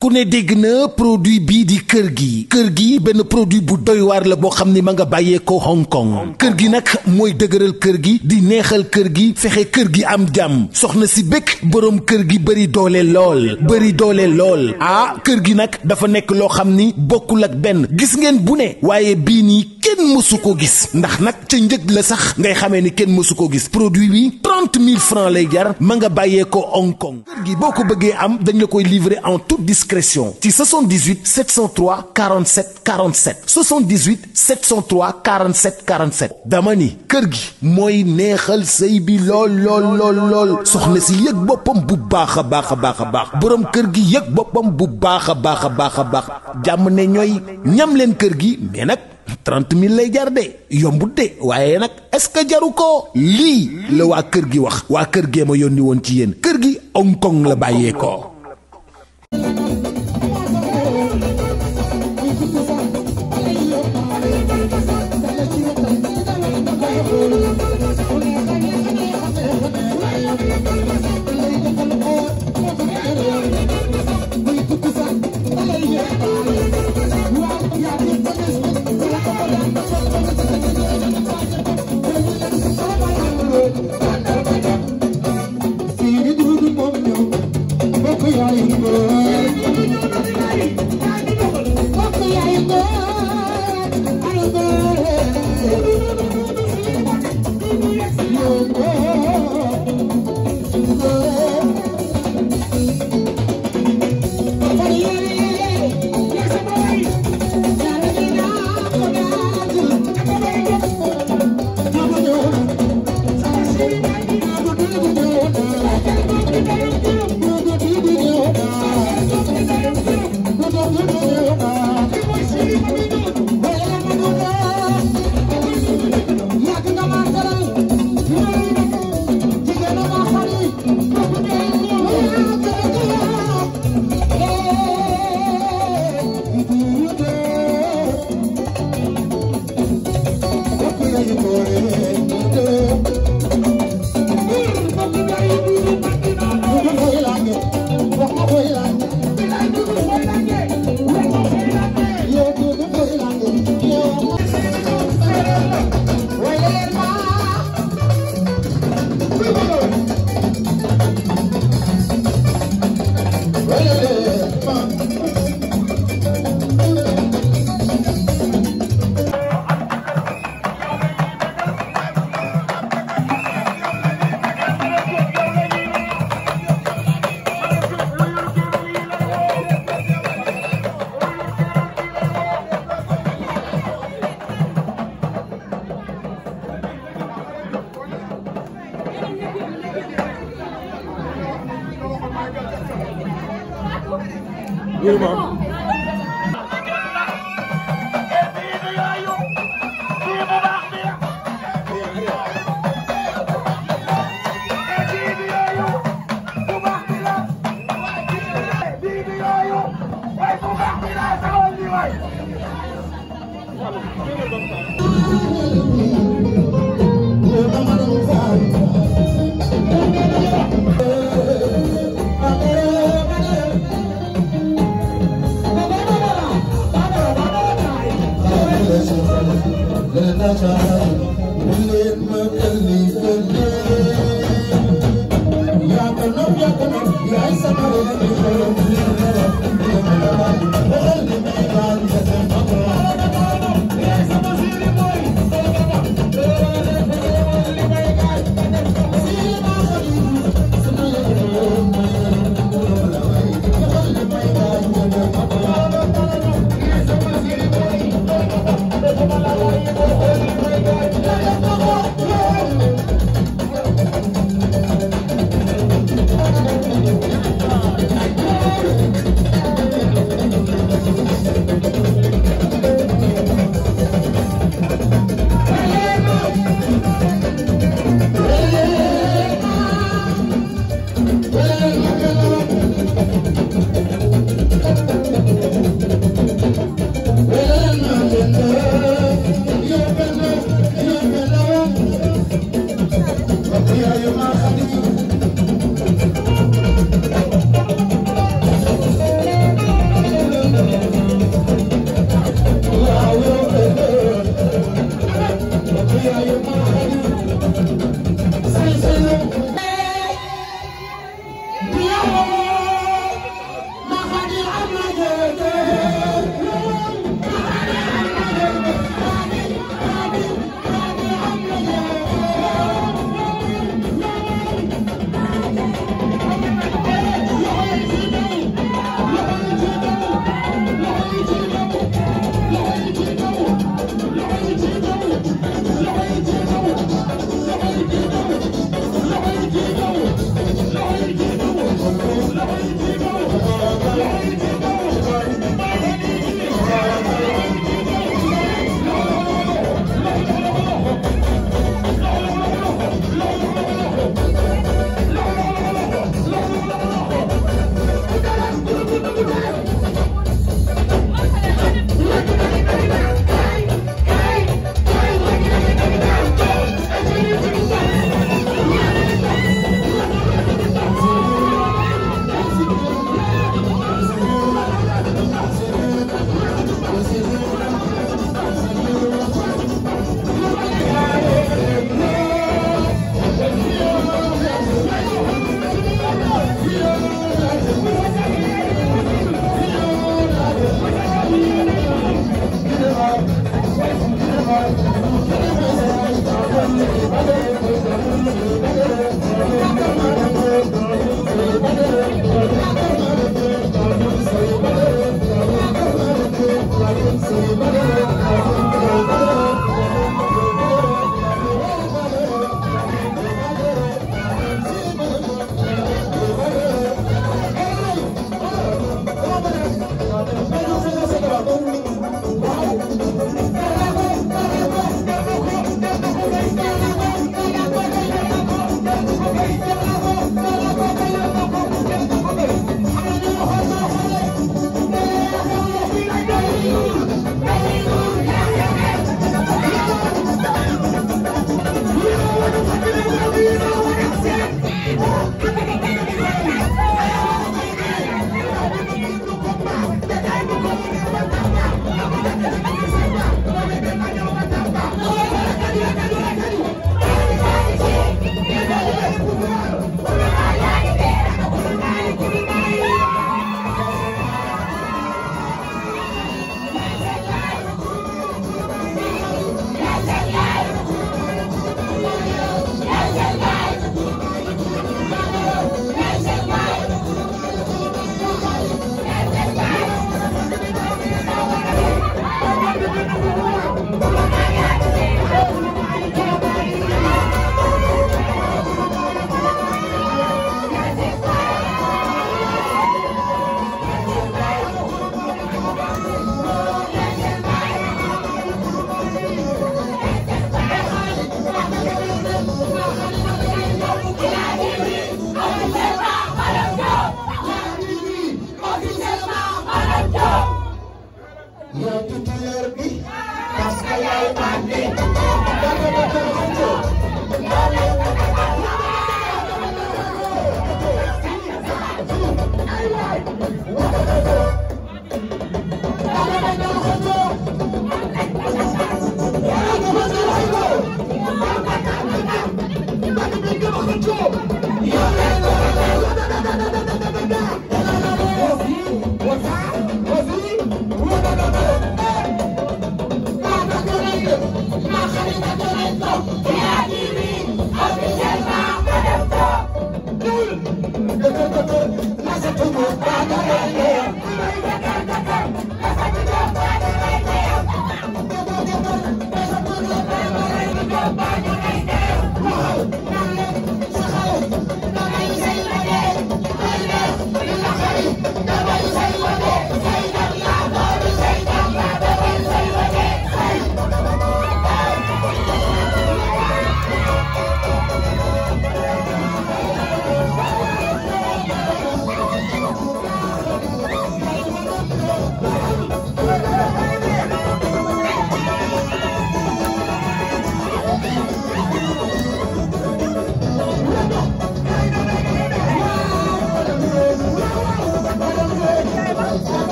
ku ne dégg na produit bii di kër gi benn produit bu doy waar la boo xam ni ma nga bàyyee ko Hong Kong kër gi nag mooy dëgëral kër gi di neexal kër gi fexe kër gi am jàmm soxna si bëgg boroom kër gi bëri doole lool ah kër gi nag dafa nekk loo xam ni bokkul ak benn gis ngeen bu ne waaye bii nii kenn mësu ko gis ndax nag ca njëg la sax ngay xamee ni kenn mësu ko gis produit bi 30 000 francs lay jar ma nga bàyyee ko Hong Kong kër gi boo ko bëggee am dañ la koy livrer en toute discrétion ci 78 703 47 47 78 703 47 47 dama ni kër gi mooy neexal sëy bi lool soxna si yëg boppam bu baax a baax boroom kër gi yëg boppam bu baax a baax jàmm ne ñooy ñam leen kër gi mais nag 30 000 lay jar de yombut de waaye nag est-ce que jaru ko lii la waa kër gi wax waa kër gee ma yónni woon ci yéen kër gi Hong Kong la bàyyee ko.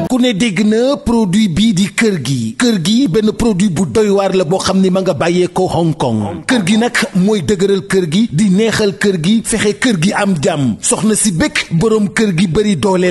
ku ne dégg na produit bii di kër gi benn produit bu doy waar la boo xam ni ma nga bàyyee ko Hong Kong kër gi nag mooy dëgëral kër gi di neexal kër gi fexe kër gi am jàmm soxna si bëgg boroom kër gi bëri doole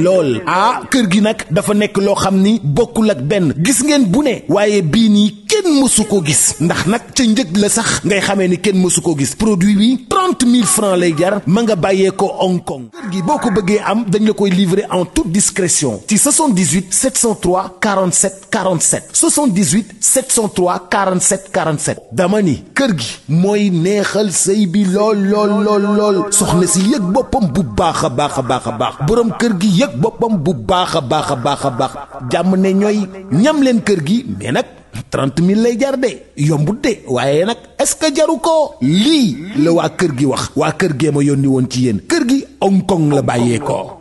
lool ah kër gi nag dafa nekk loo xam ni bokkul ak benn gis ngeen bu ne waaye bii nii kenn mësu ko gis ndax nag ca njëg la sax ngay xamee ni kenn mësu ko gis produit bi 30 000 francs lay jar ma nga bàyyee ko Hong Kong kër gi boo ko bëggee am dañ la koy livrer en toute discrétion ci 78 703 47 47 78 703 47 47 dama ni kër gi mooy neexal sëy bi lool soxna si yëg boppam bu baax a baax boroom kër gi yëg boppam bu baax a baax jàmm ne ñooy ñam leen kër gi mais nag 30 000 lay jar de yombut de waaye nag est-ce que jaru ko lii la waa kër gi wax waa kër gee ma yónni woon ci yéen kër gi Hong Kong la bàyyee ko